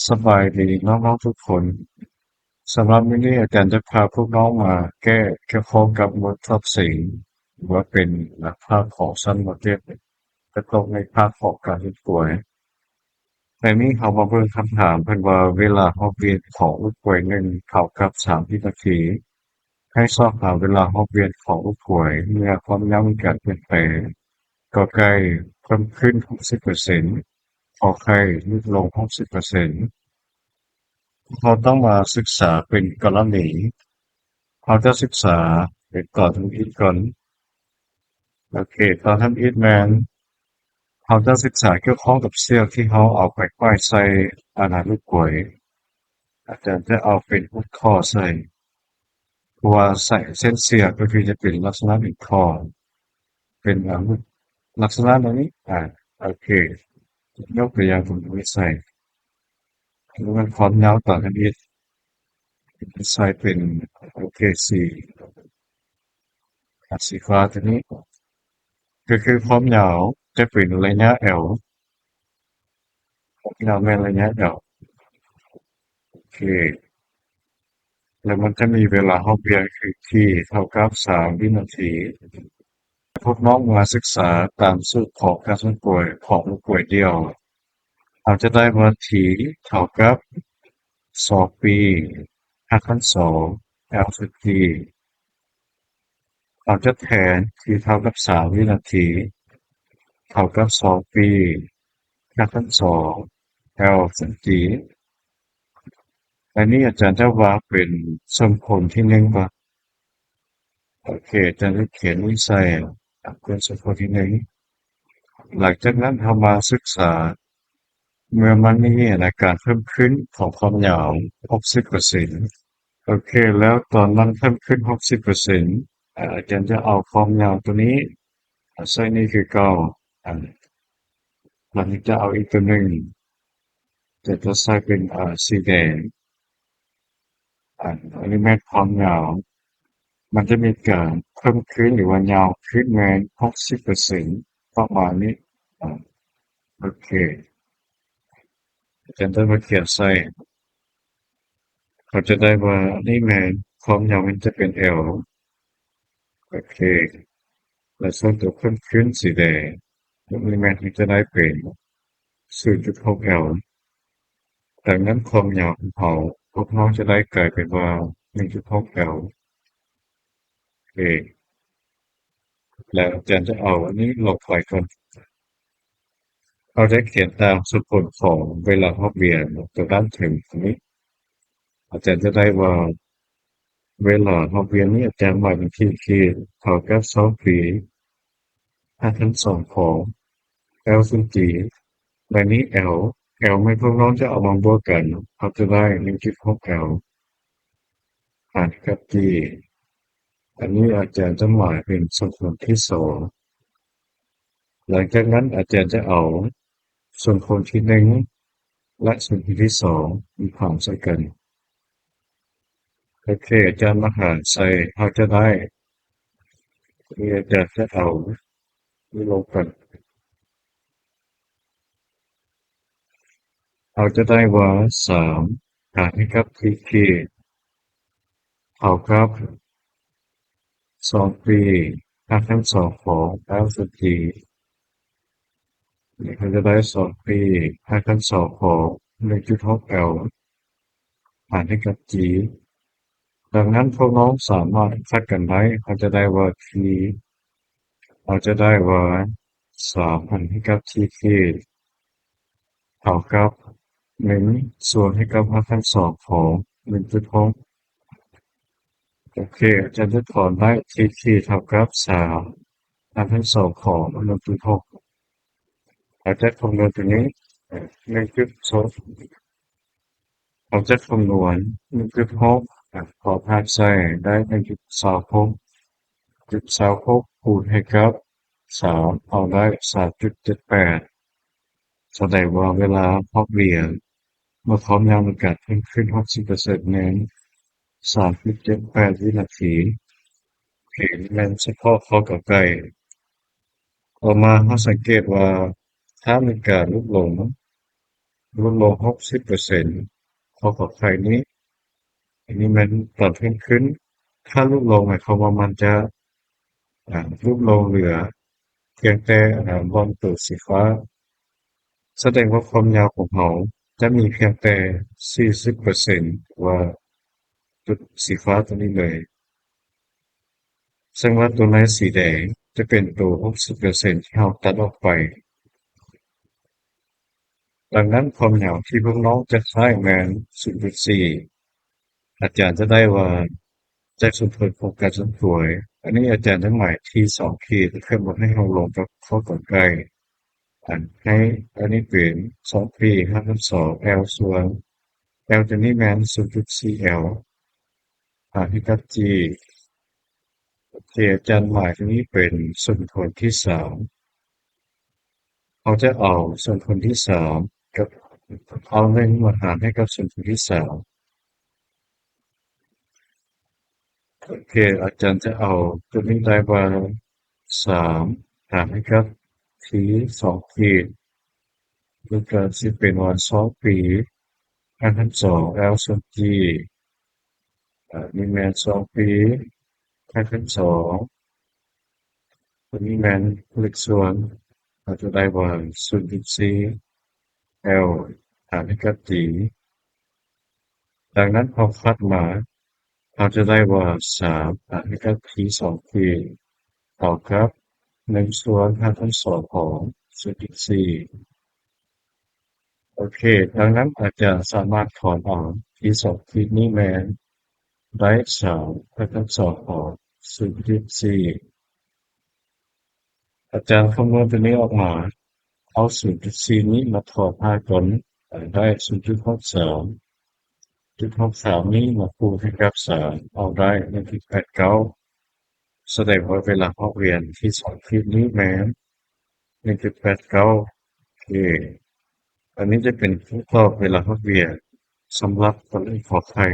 ສະບາຍດີນ້ອງໆທຸກຄົນ. ສຳລັບມື້ນີ້ອາຈານຈະພາພວກນ້ອງມາແກ້ກ່ຽວຂ້ອງກັບບົດທອບສີ່ ຫຼືວ່າເປັນພາກຂອງຊັ້ນ ມ.ເຈັດ ຈະຕົກໃນພາກຂອງການເຮັດກວຍ. ໃນນີ້ເຮົາມາເບິ່ງຄຳຖາມເພິ່ນວ່າ ເວລາຮອບວຽນຂອງລູກກວຍໜຶ່ງເທົ່າກັບສາມວິນາທີ. ໃຫ້ຊອກຫາເວລາຮອບວຽນຂອງລູກກວຍເມື່ອຄວາມຍາວມີການປ່ຽນແປງ. ກ.ໄກ່ ເພີ່ມຂຶ້ນຫົກສິບເປີເຊັນ. ຂ.ໄຂ່ ຫຼຸດລົງຫົກສິບເປີເຊັນ. ເຮົາຕ້ອງມາສຶກສາເປັນກໍລະນີ. ເຮົາຈະສຶກສາເປັນຕອນທຳອິດກ່ອນ. ໂອເຄ, ຕອນທຳອິດແມ່ນເຮົາຈະສຶກສາກ່ຽວຂ້ອງກັບເຊືອກທີ່ເຮົາເອົາໄປຫ້ອຍໃສ່ອານາລູກກວຍ. ອາຈານຈະເອົາເປັນຫົວຂໍ້ໃສ່ ເພາະວ່າໃສ່ເສັ້ນເຊືອກກໍຄືຈະເປັນລັກສະນະເປັນຂໍ້ ເປັນ ອາ ລັກສະນະແນວນີ້. ອາ ໂອເຄ, ຍົກຕົວຢ່າງຕົງນີ້ໃສ່ ແລ້ວມັນຄວາມຍາວຕອນທຳອິດ ໃສ່ເປັນ ໂອເຄ ສີ ອາ ສີຟ້າຕົວນີ້ ກໍຄືຄວາມຍາວຈະເປັນໄລຍະ L. ຄວາມຍາວແມ່ນໄລຍະ L. ໂອເຄ, ແລ້ວມັນຈະມີເວລາຮອບວຽນຄື T ເທົ່າກັບສາມວິນາທີ. ພວກນ້ອງມາສຶກສາຕາມສູດຂອງການເຄື່ອນໄຫວຂອງລູກກວຍດ່ຽວ. ເຮົາຈະໄດ້ວ່າ T ເທົ່າກັບສອງປີ ຮາກຂັ້ນສອງ L ສ່ວນ T. ເຮົາຈະແທນ T ເທົ່າກັບສາມວິນາທີ ເທົ່າກັບສອງປີ ຮາກຂັ້ນສອງ L ສ່ວນ T. ອັນນີ້ອາຈານຈະວາງເປັນສົມຜົນທີໜຶ່ງວ່າ ໂອເຄ, ອາຈານຈະຂຽນນີ້ໃສ່ເປັນສົມຜົນທີໜຶ່ງ. ຫຼັງຈາກນັ້ນເຮົາມາສຶກສາ ເມື່ອມັນມີອາການເພີ່ມຂຶ້ນຂອງຄວາມຍາວຫົກສິບເປີເຊັນ. ໂອເຄ, ແລ້ວຕອນມັນເພີ່ມຂຶ້ນຫົກສິບເປີເຊັນ ອາຈານຈະເອົາຄວາມຍາວຕົວນີ້ໃສ່ນີ້ຄືເກົ່າ. ອາ ແລ້ວຈະເອົາອີກຕົວໜຶ່ງ ຈະ ຈະໃສ່ເປັນ ອາ ສີແດງ. ອາ ອັນນີ້ແມ່ນຄວາມຍາວ ມັນຈະມີການເພີ່ມຂຶ້ນ ຫຼືວ່າຍາວຂຶ້ນແມ່ນຫົກສິບເປີເຊັນ ປະມານນີ້. ອາ ໂອເຄ, ອາຈານຈະມາຂຽນໃສ່ ເຮົາຈະໄດ້ວ່າ ອັນນີ້ແມ່ນຄວາມຍາວມັນຈະເປັນ L. ໂອເຄ, ແລະ ສ່ວນຕົວເພີ່ມຂຶ້ນສີແດງ ຕົວນີ້ແມ່ນທີ່ຈະໄດ້ເປັນສູນຈຸດຫົກ L. ດັ່ງນັ້ນຄວາມຍາວຂອງເຮົາ ພວກເຮົາຈະໄດ້ກາຍເປັນວ່າ ໜຶ່ງຈຸດຫົກ L. ໂອເຄ, ແລ້ວອາຈານຈະເອົາອັນນີ້ລົບໄປກ່ອນ. ເຮົາຈະຂຽນຕາມສົມຜົນຂອງເວລາຮອບວຽນຕົວດ້ານເທິງນີ້. ອາຈານຈະໄດ້ວ່າ ເວລາຮອບວຽນນີ້ອາຈານໝາຍເປັນຂີດໆ ເທົ່າກັບສອງປີ ຮາກຂັ້ນສອງຂອງ L ສ່ວນ T. ໃນນີ້ L L ແມ່ນພວກນ້ອງຈະເອົາມາບວກກັນ ເຮົາຈະໄດ້ໜຶ່ງຈຸດຫົກ L ຫານກັບ T. ອັນນີ້ອາຈານຈະໝາຍເປັນສົມຜົນທີສອງ. ຫຼັງຈາກນັ້ນອາຈານຈະເອົາສົມຜົນທີໜຶ່ງ ແລະ ສົມຜົນທີສອງມາຫານໃສ່ກັນ. ໂອເຄ, ອາຈານມາຫານໃສ່ ເຮົາຈະໄດ້ ນີ້ອາຈານຈະເອົານີ້ລົງກັນ. ເຮົາຈະໄດ້ວ່າ ສາມຫານໃຫ້ກັບ T ຂີດ ເທົ່າກັບ ສອງປີ ຮາກຂັ້ນສອງຂອງ L ສ່ວນ T. ນີ້ເຮົາຈະໄດ້ ສອງປີ ຮາກຂັ້ນສອງຂອງ ໜຶ່ງຈຸດຫົກ L ຫານໃຫ້ກັບ T. ດັ່ງນັ້ນພວກນ້ອງສາມາດຄັດກັນໄດ້ ເຮົາຈະໄດ້ວ່າ T ເຮົາຈະໄດ້ວ່າ ສາມຫານໃຫ້ກັບ T ຂີດ ເທົ່າກັບ ໜຶ່ງ ສ່ວນໃຫ້ກັບ ຮາກຂັ້ນສອງຂອງ ໜຶ່ງຈຸດຫົກ. ໂອເຄ, ອາຈານຈະຖອນໄດ້ T ຂີດ ເທົ່າກັບ ສາມ ຮາກຂັ້ນສອງຂອງ ໜຶ່ງຈຸດຫົກ. ເຮົາຈະຄຳນວນຕົວນີ້ ໜຶ່ງຈຸດສອງ ເຮົາຈະຄຳນວນ ໜຶ່ງຈຸດຫົກ ອາ ເອົາຫານໃສ່ ໄດ້ ໜຶ່ງຈຸດສອງຫົກ ຈຸດສອງຫົກ ຄູນໃຫ້ກັບ ສາມ ເຮົາໄດ້ ສາມຈຸດເຈັດແປດ. ສະແດງວ່າເວລາຮອບວຽນ ເມື່ອຄວາມຍາວໃນການເພີ່ມຂຶ້ນ ຫົກສິບເປີເຊັນ ແມ່ນ ສາມຈຸດເຈັດແປດ ວິນາທີ. ໂອເຄ, ແມ່ນສະເພາະຂໍ້ກອໄກ່. ຕໍ່ມາເຮົາສັງເກດວ່າ ຖ້າມີການຫຼຸດລົງ ຫຼຸດລົງຫົກສິບເປີເຊັນ. ຂໍ້ຂອໄຂ່ນີ້ ອັນນີ້ແມ່ນຕອນເທິງຂຶ້ນ. ຖ້າຫຼຸດລົງ ໝາຍຄວາມວ່າມັນຈະ ອາ ຫຼຸດລົງເຫຼືອພຽງແຕ່ ອາ ບ່ອນໂຕສີຟ້າ. ສະແດງວ່າຄວາມຍາວຂອງເຮົາຈະມີພຽງແຕ່ສີ່ສິບເປີເຊັນ ຫຼືວ່າຈຸດສີຟ້າຕົວນີ້ເລີຍ. ເຊິ່ງວ່າຕົວໃນສີແດງຈະເປັນໂຕຫົກສິບເປີເຊັນທີ່ເຮົາຕັດອອກໄປ. ດັ່ງນັ້ນ ຄວາມຍາວທີ່ພວກນ້ອງຈະໃຊ້ແມ່ນສູນຈຸດສີ່. ອາຈານຈະໄດ້ວ່າຈາກສົມຜົນຂອງການສັນກວຍ. ອັນນີ້ອາຈານຈະໝາຍທີ່ສອງຂີດ ເພື່ອບໍ່ໃຫ້ເຮົາລົງກັບຂໍ້ກອງໄກ່. ອັນໃຫ້ ອັນນີ້ເປັນສອງປີ ຫານກັບສອງ L ສ່ວນ L ຕົວນີ້ແມ່ນສູນຈຸດສີ່ L ຫານໃຫ້ກັບ G. ໂອເຄ ອາຈານໝາຍຕົວນີ້ເປັນສົມຜົນທີສາມ. ເຮົາຈະເອົາສົມຜົນທີສາມກັບ ເອົາໜຶ່ງມາຫານໃຫ້ກັບສົມຜົນທີສາມ. ໂອເຄ ອາຈານຈະເອົາຕົວນີ້ໄດ້ວ່າສາມຫານໃຫ້ກັບ T ສອງຂີດ ຫຼືກະຊິເປັນວ່າສອງປີ ຫານກັບສອງ L ສ່ວນ G. ອາ ນີ້ແມ່ນສອງປີ ຫານກັບສອງ. ຕົວນີ້ແມ່ນເລກສ່ວນ ເຮົາຈະໄດ້ວ່າສູນຈຸດສີ່ L ຫານໃຫ້ກັບ T. ດັ່ງນັ້ນ ພໍຄັດມາ ເຮົາຈະໄດ້ວ່າສາມຫານໃຫ້ກັບ T ສອງຂີດ ເທົ່າກັບໜຶ່ງສ່ວນ ຫານກັບສອງຂອງສູນຈຸດສີ່. ໂອເຄ ດັ່ງນັ້ນອາຈານສາມາດຖອນເອົາ T ສອງຂີດນີ້ແມ່ນໄດ້ສາມຫານກັບສອງຂອງສູນຈຸດສີ່. ອາຈານຄຳນວນຕົວນີ້ອອກມາ ເອົາສູນຈຸດສີ່ນີ້ມາຖອນຫາກົນ ໄດ້ສູນຈຸດຫົກສາມ. ຈຸດຫົກສາມນີ້ມາຄູນໃຫ້ກັບສາມ ເອົາໄດ້ໜຶ່ງຈຸດແປດເກົ້າ. ສະແດງວ່າເວລາຮອບວຽນທີ່ສອງຂີດນີ້ແມ່ນໜຶ່ງຈຸດແປດເກົ້າ. ໂອເຄ ອັນນີ້ຈະເປັນຄຳຕອບເວລາຮອບວຽນສຳລັບຂໍ້ ຂໍ້ໄຂ່